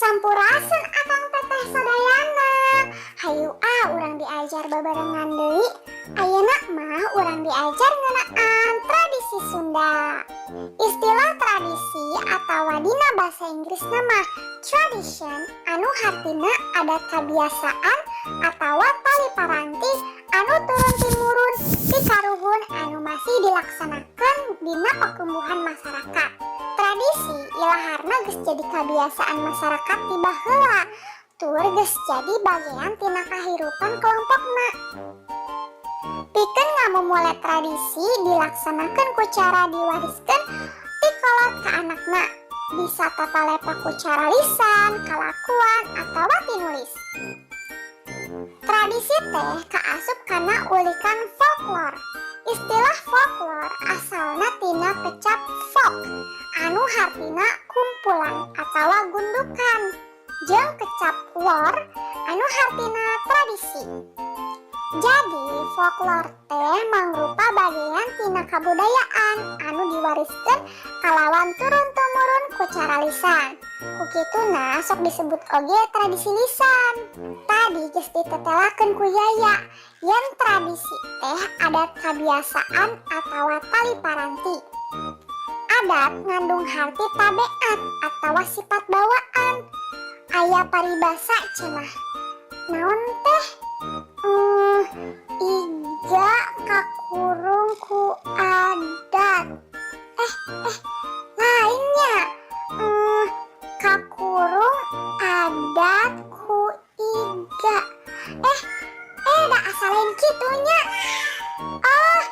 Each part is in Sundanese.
Sampurasun, Akang, Teteh sadayana. Hayu ah, urang diajar babarengan deui. Ayeuna mah urang diajar ngeunaan tradisi Sunda. Istilah tradisi atawa dina bahasa Inggrisna mah tradition, anu hartina adat kabiasaan atawa tali paranti anu turun timurun ti karuhun anu masih dilaksanakeun dina pakumbuhan masyarakat. Tradisi ilaharna geus jadi kabiasaan masyarakat ti baheula, tur geus jadi bagean tina kahirupan kelompokna. Pikeun ngamumule tradisi dilaksanakeun ku cara diwariskeun ti kolot ka anakna. Bisa tatalepa ku cara lisan, kalakuan, atawa tinulis. Tradisi teh kaasup kana ulikan folklor. Istilah folklor asalna tina kecap folk anu hartina kumpulan atawa gundukan, jeung kecap lore anu hartina tradisi. Jadi, folklor teh mangrupa bagean tina kabudayaan anu diwariskeun kalawan turun tumurun ku cara lisan. Ku kituna sok disebut oge tradisi lisan. Tadi geus ditetelakeun ku Yaya yen tradisi teh adat kabiasaan atawa tali paranti. Adat ngandung harti tabeat atawa sifat bawaan. Aya paribasa cenah. Naon teh? Iga kakurung ku adat. Eh, lain nya. Kakurung adat ku iga. Eh, da asa lain kitu nya. Oh,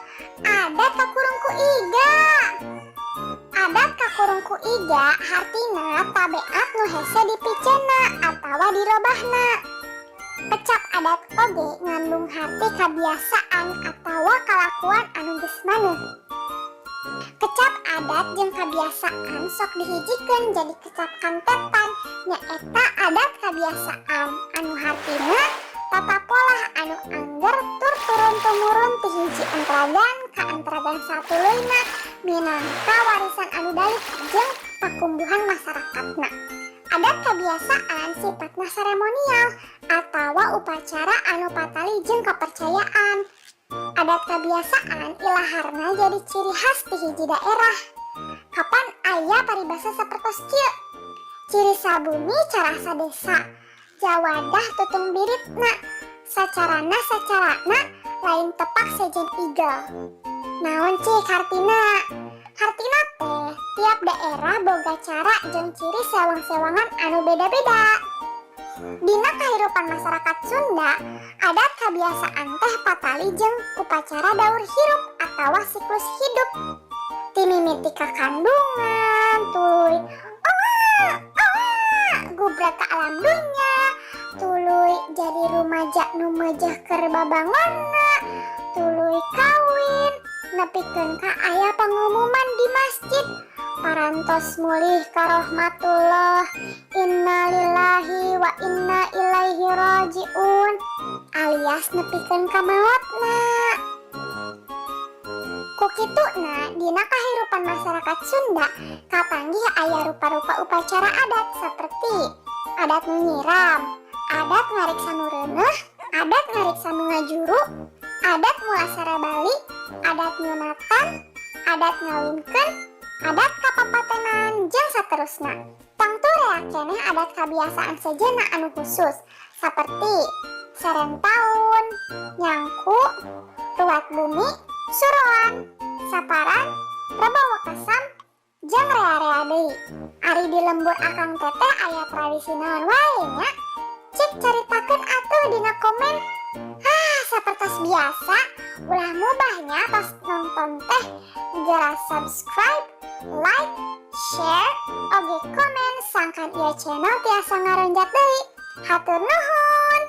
adat kakurung ku iga. Adat kakurung ku iga hartina tabeat nu hese dipiceunna atawa dirobahna. Kecap adat oge ngandung harti kabiasaan atawa kalakuan anu geus maneh. Kecap adat jeung kabiasaan sok dihijikeun jadi kecap kantetan, nyaeta adat kabiasaan anu hartina tata polah anu angger tur turun tumurun ti hiji entragan ka entragan satuluyna minangka warisan anu dalik jeung pakumbuhan masyarakatna. Adat kabiasaan sifatna seremonial atawa upacara anu patali jeung kepercayaan. Adat kabiasaan ilaharna jadi ciri khas ti hiji daerah. Kapan aya paribasa sapertos kieu? "Ciri sabumi cara sadesa, jawadah tutung biritna, sacarana sacarana lain tepak sejen igel." Naon cik hartina? Hartina teh tiap daerah boga cara jeung ciri sewang-sewangan anu beda-beda. Dina kahirupan masyarakat Sunda, adat kabiasaan teh patali jeung upacara daur hirup atawa siklus hidup. Ti mimiti kakandungan, tuluy oa oa gubrak ka alam dunya, tuluy jadi rumaja nu meujeuh keur babangonna, tuluy kawin, nepikeun ka aya pangumuman di masjid, parantos mulih ka rahmatullah, innalillahi wa inna ilaihi rajiun, alias nepikeun ka maotna. Ku kituna, dina kahirupan masyarakat Sunda kapanggih aya rupa-rupa upacara adat seperti adat nu nyiram, adat ngariksa nu reuneuh, adat ngariksa nu ngajuru, adat mulasara bali, adat nyunatan, adat ngawinkeun, adat kapapatenan, jeung saterusna. Tangtu rea keneh adat kabiasaan sejenna anu khusus seperti seren taun, nyangku, ruat bumi, suroan, saparan, rebo wekasan, jeung rea-rea deui. Ari di lembur Akang Teteh aya tradisi naon wae nya? Cik caritakeun atuh dina komen. Ah, sapertos biasa, ulah mubah nya pas nonton teh geura subscribe, like, share, oge komen sangkan ieu channel tiasa ngaronjat deui. Hatur nuhun.